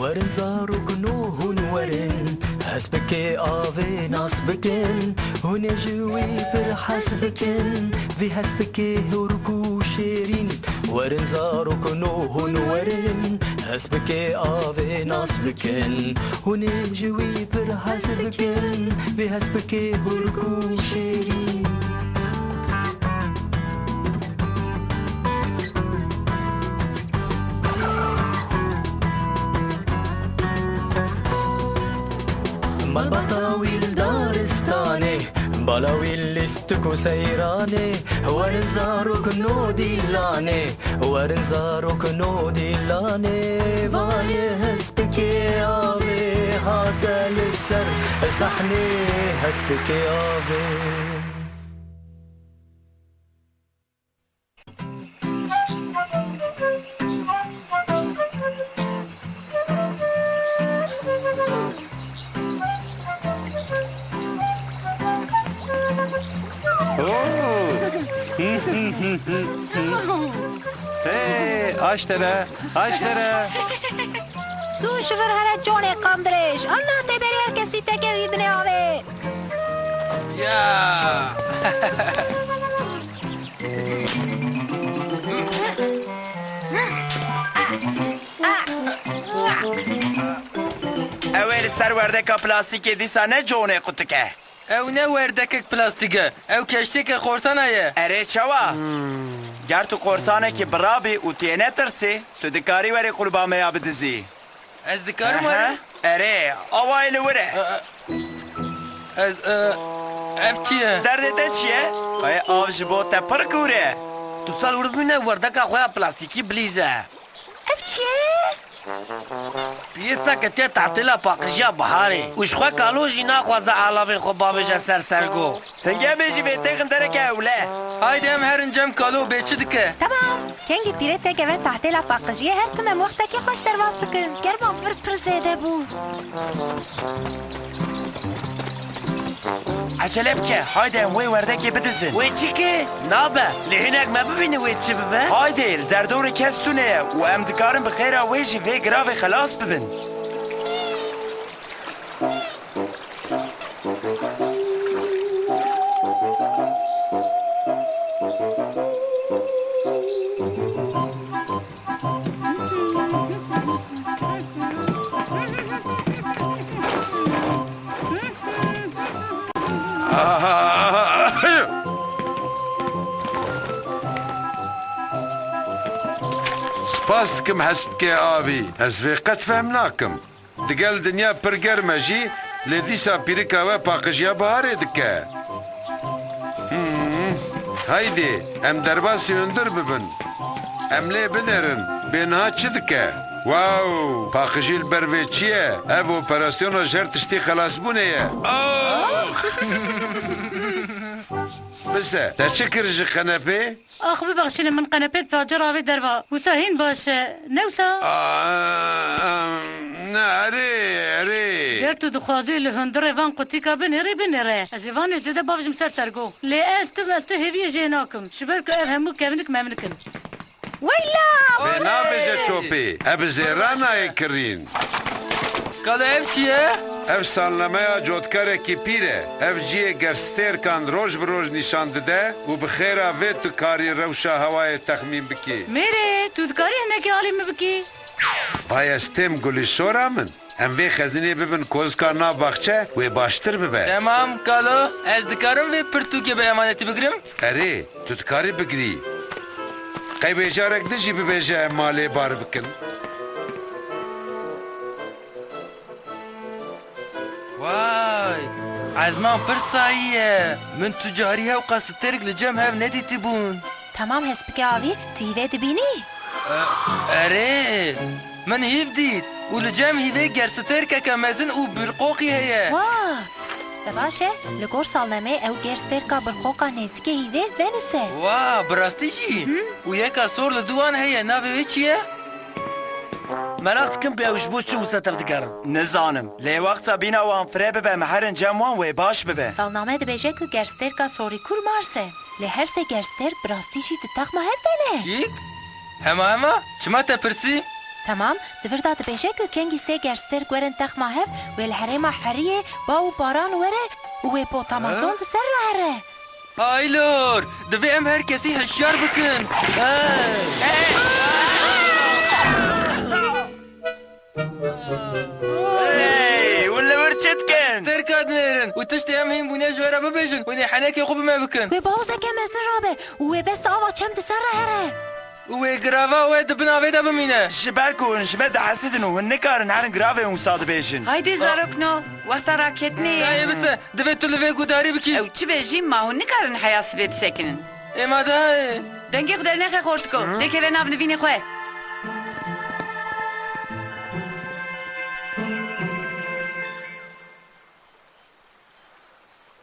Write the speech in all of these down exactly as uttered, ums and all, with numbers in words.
Werin zarokno hûn werin, hespikê avê nas bikin, hûn ê ji wî pir hez bikin, vî hespikê hûrk û şêrîn. Werin zarokno hûn werin, hespikê avê nas bikin, hûn ê ji wî pir hez bikin, vî hespikê hûrk û şêrîn. Malbata wî li daristanê, bala wî lîstik û seyranê, werin zarok no dîlanê, werin zarok no dîlanê, va ye hespikê avê hate li ser sahnê, hespikê avê. Hey, aştere, aştere. Sû ji vir here canê qamdirêj. Allah tê berê her kesî teke wî binê avê. Ya. Ew ê li ser werdeka plastîkê dîsa ne conê qutike. Ew ne werdekek plastîk e. Ew keştiyeke xorsana ye. Erê çawa? Ger tu qorsanekî birabî û tu yê netirsî, tu dikarî werî qulba me ya bidizî. Ez dikarim Ehe. Werim? Erê, awayê li wir e. E, e, Ez, e, ev çi ye? Derdê te çi ye? Ay, av ji bo te pir kûr e. Tu sal wir bûne werdeka xwe ya plastîkî bilîze. Ev çi ye? Piyê seke tê tahtêla paqijiya biharê û ji xwe kalo jî naxwaze alavên xwe bavêje ser sergo. Hingê bêjî vê têxin dereke ewle. Haydi em herin cem kalo bê çi dike? Temam. Kengî pîrê têkeve tahtêla paqijiyê, her tim em wextekî xweş derbas dikin. Germa vir pir zêde bû. Ecele bike, haydi em wê werdekê bidizin. Wê çi ke? Nabe, lê hinek me bibîne wê çi bibe? Haydi, li derdorê kes tune ye û em dikarin bi xêra wê jî vê giravê xelas bibin. Spas dikim hespikê avî. Ez vê qet fehm nakim. Digel dinya pir germ e jî, lê dîsa pîrika we paqijiya biharê dike. Hmm. Haydê, em derbasî hundir bibin. Em lê binêrin, bê niha çi dike? Wow, paqijî li ber vê çi ye? Ev operasyona ji her tiştî xelasbûnê ye. Oh! Bise, te çi kir ji qenepê? Ax, bibexşîne, min qenepê dipace ravê derva. Wisa hîn baş e, ne wisa? Aa, ne, erê, erê. Ger tu dixwazî li hundirê van qutîka binêrî, binêre. Ez ê vanê zêde bavêjim ser sergo. Lê ez tu, ez tu hêviyê jê nakim. Ji ber ku ev hemû kevnik memnik in. Weyla! Vê nabêje çopê. Ev bi zêra nayê kirîn. Kalo ev çi ye? Ev salnameya cotkarekî pîr e. Ev cihê gerstêrkan roj bi roj nîşan dide û bi xêra vê tu karî rewşa hewayê texmîn bikî. Mêrê, tu dikarî hinekî alî min bikî? Bay ez têm gulî sora min. Em vê xezînê bibin kozika nav baxçe wê baştir bibe. Temam, kalo, ez dikarim vê pirtûkê bi emanetî bigrim? Erê, tu dikarî bigirî. Qey wê carek din jî bibêje em malê bar bikin. Way! Ezman pir sayî ye. Min tu carî hewqas stêrk li cem hev nedîtibûn. Temam hespikê avî, tu hîvê dibînî? E, erê, min hîv dît û li cem hîvê gerstêrkeke mezin û birqoqî heye. Wa! Te baş e, li gor salnemê ew gerstêrka birqoqa nêzîkê hîvê venûse. Wa, bi rastî jî? Hı? Û yeka sor li dû wan heye, navê wê çi ye? Meraq dikim ku ew ji bo çi wisa tev dikarin. Nizanim. Lê wexta bîna wan fireh bibe, em herin cem wan wê baş bibe. Salname dibêje ku gerstêrka sorî kûr Mars e. Lê her sê gerstêrk bi rastî jî di texma hev de ne. Çîk? Hema hema? Çima te pirsî? Temam, di vir de dibêje ku kengî sê gerstêrk werin texma hev, wê li herêma heriyê baw û baran were û wê potamazon di ser re here. Aylor, divê em her kesî hişyar bikin. Hey! Hey! Hey! Hûn li vir çi dikin? Tirka dinêrin û tiştê em hîn bûne ji we re bibêjin, hûn ê henekê xwe bi me bikin. Wê bahozeke mezin rabe û wê bes ava çem di ser re here. Û wê girava we di bin avê de bimîne. Ji ber ku hûn ji me dihesîdin û hûn nikarin herin giravê hûn wisa dibêjin. Haydê zarokno, wexta raketinê ye. Dayê bise, divê tu li vê gudarî bikî. Ew çi bêjî, ma hûn nikarin heya sibê bisekinin. Ê ma dayê. Dengê xwe dernexe xortiko. Hı? Lê keve nav nivînê xwe.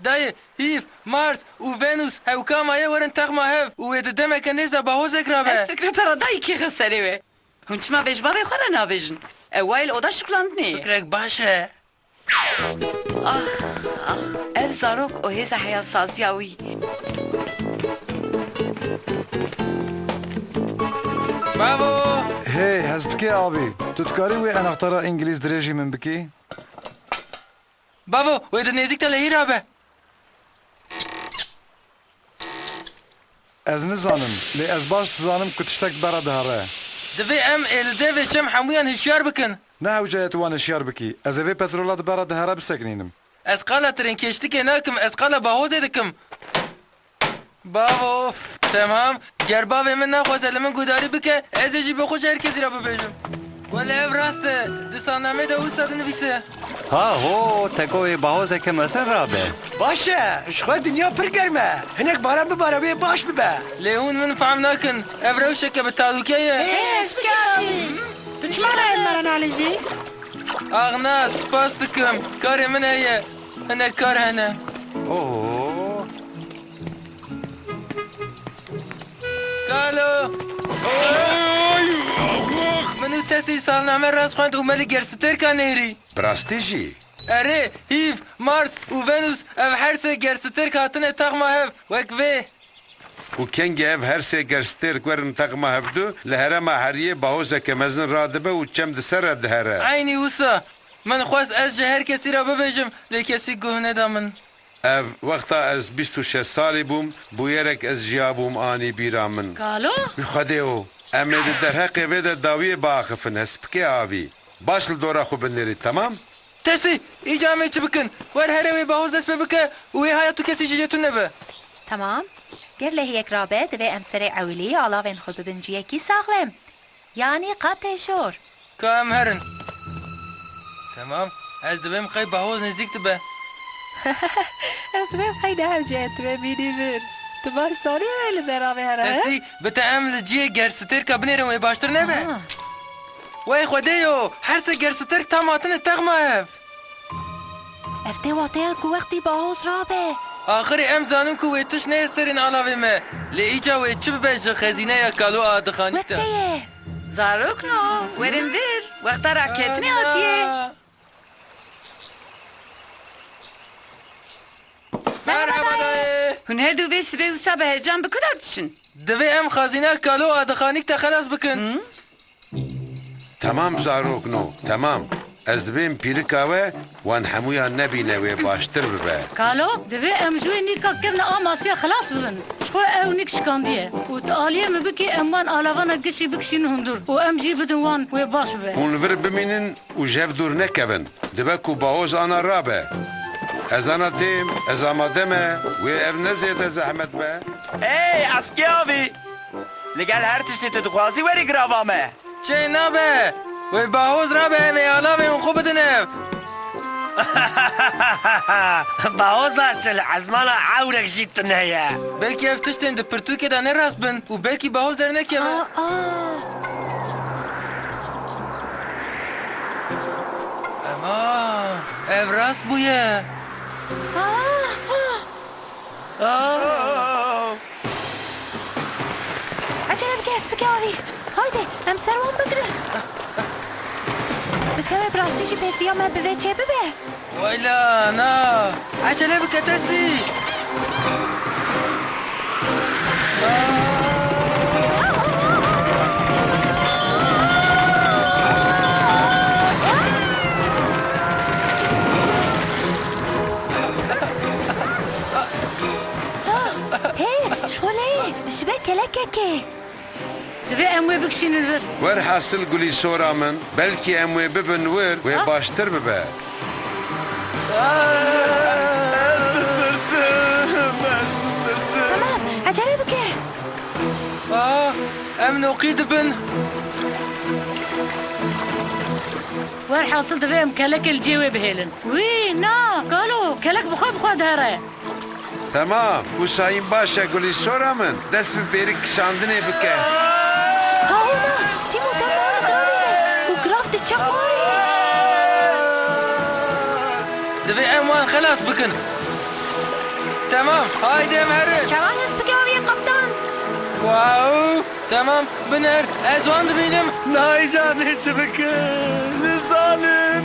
Dayê, Hîv, Mars û Venus hewka maye werin texma hev û wê di demeke nêz de bahozek rabe. Ez fikre pera dayî kêxe serê we. Hûn çima vê ji bavê xwe re nabêjin? Ew wayê li oda şiklandinê ye. Fikrek baş e. Ax, ax, ev zarok û hêza heyasaziya wî. Bavo! Hey, hespikê avî, tu dikarî wê enaxtara îngilîz dirêjî min bikî? Bavo, wê di nêzîk de lehî rabe. Ez nizanim, lê ez baş dizanim ku tiştek bera dihere. Divê em ê li devê çem hemûyan hişyar bikin. Ne hewce ye tu wan hişyar bikî. Ez ê vê petrola di bera dihere bisekinînim. Ez qala trênkêştikê nakim, ez qala bahozê dikim. Bavo, temam. Ger bavê min naxwaze li min gudarî bike, ez ê jî bi xwe ji her kesî re bibêjim. Wele ev rast e. Di salnameyê de wisa dinivîse. Ha ho, teko wê bahozeke mezin rabe. Baş e, ji xwe dinya pir germ e. Hinek baran bibare wê baş bibe. Lê hûn min fehm nakin. Ev rewşeke bi talûke ye. Ê, ez bikarî. Tu çima nayê me re nalîzî? Ax na, spas dikim. Karê min heye. Hinek kar hene. Oho. Kalo! Ay, ax, ax! Min û Tesî salname rast xwend û me li gerstêrka nêrî. Bi rastî jî? Erê, Hîv, Mars û Venus ev her sê gerstêrk hatine texma hev, wek vê. Û kengî ev her sê gerstêrk werin texma hevdu, li herêma heriyê bahozeke mezin radibe û çem di ser re dihere. Eynî wisa. Min xwest ez ji her kesî re bibêjim, lê kesî guh neda min. Ev, wexta ez bîst û şeş salî bûm, bûyerek ez jiyabûm anî bîra min. Kalo? Wî Xwedê o! Em ê di derheqê vê de dawiyê biaxifin, hespikê avî. Baş li dora xwe binêrî, temam? Tesî, îca em ê çi bikin? Wer here wê bahoz dest pê bike û wê haya tu kesî ji cê tune be. Temam. Ger lehiyek rabe, divê em serê ewilî alavên xwe bibin ciyekî saxlem. Yanî qatê jor. Ka em herin. Temam. Ez dibêm qey bahoz nêzîk dibe. Ez dibêm qey ne hewce ye tu me bînî vir. Tu baş zanî wê li me re bihêre, he? Tesî, bi te em li cihê gerstêrka binêrin wê baştir nebe? Aha. Wey Xwedê yo, her sê gerstêrk tam hatine texma hev. Ev tê wateya ku wextî bahoz rabe. Axirê em zanin ku wê tişt neyê serên alavê me. Lê îca wê çi bibe ji xezîneya Kalo a dixanîk de? Wek te ye. Zarokno, werin vir. Wexta raketinê hatiye. Merhaba dayê. Hûn her du vê sibê wisa bi heyecan bi ku de diçin? Divê em xezîna Kalo a dixanîk te xelas bikin. Hı? Temam zarokno, temam. Ez dibêm pîrika we, wan hemûyan nebîne wê baştir bibe. Kalo, divê em ji wê nîka kirina a masiya xilas bibin. Ji xwe ew nîk şikandiye. Û tu aliyê min bikî em wan alavana gişî bikişînin hundir û em jî bidin wan wê baş bibe. Hûn li vir bimînin û ji hev dûr nekevin. Dibe ku bahoz ana rabe. Ez ana têm, ez amade me, wê ev ne zêde zehmet be. Ey, eskê avî! Li gel her tiştê tu dixwazî werî girava me. Çê nabe! Wê bahoz rabe, em ê alavên xwe bidin ev. Bahoza çi, li ezmana ewrek jî tune ye. Belkî ev tiştên di pirtûkê de ne rast bin û belkî bahoz dernekeve. Aa, aa. Ema, ev rast bûye. Aa, aa. Aa. Ecele bike, hespikê avî. Haydi, em ser wan bigirin. Bi tevê bi rastî jî pêdiviya me bi vê çê bibe. Wayla, na. Ecele bike, Tesî. Aa! Divê em wê bikişînin vir. Werhasil gulî sora min, belkî em wê bibin wir, wê Ha? baştir bibe. Tamam, ecele bike. Aa, em noqî dibin. Werhasil divê em kelekê li cê wê bihêlin. Wî, na, kalo, kelek bi xwe bi xwe dihere. Temam, wisa hîn baş e gulî sora min, dest bi bêrik kişandinê bike. Hawna, Tîmo, te mala giravê ye û girav diçe xwarê. Divê em wan xelas bikin. Temam, haydi em herin. Çawa hest bike aviyê, kaptan? Wow, temam, biner, ez wan dibînim. Nayzanî çi bikim, nizanim.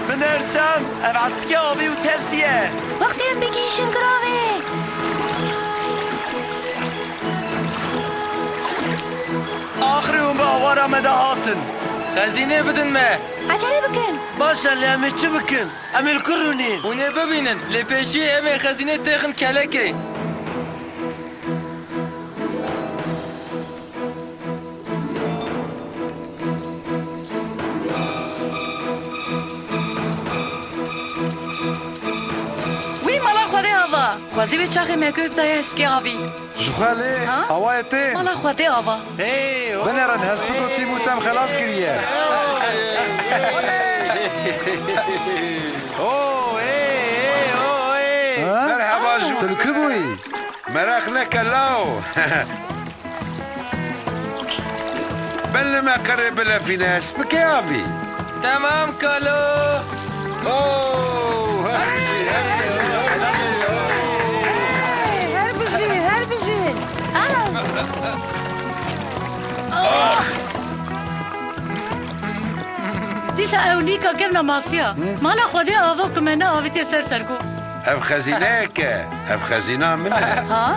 Biner çem, ev espiya avî û testî ye. Wextê em bigihîşin giravê. Axirî hûn bi awara me de hatin. Xezînê bidin me. Ecele bikin. Baş e, lê em ê çi bikin? Em ê li ku rûnîn? Hûn ê bibînin, lê pêşî em ê xezînê têxin kelekê. Wî mala Xwedê ava! Xwezî wê çaxê me ku bidaya hespikê avî. Ji xwe lê Ha? awayê tê. Mala Xwedê ava. Hey, oh. Binerin, hespik û tîm û tem xelas kiriye. Oh, hey, hey, oh, hey. Ha? Merhaba, Jû. Tu li ku bûyî? Meraq neke law. Belê me qerê bilefîne, ez bike avî. Temam kalo. Oh, her bijî, her bijî, her bijî. Her bijî, her bijî. Ana. Ah! Dîsa ew nîka kevna masiya. Hı? Mala Xwedê ava ku me neavîtiye ser sergo. Ev xezîneyek e. Ev xezîna min e. Ha?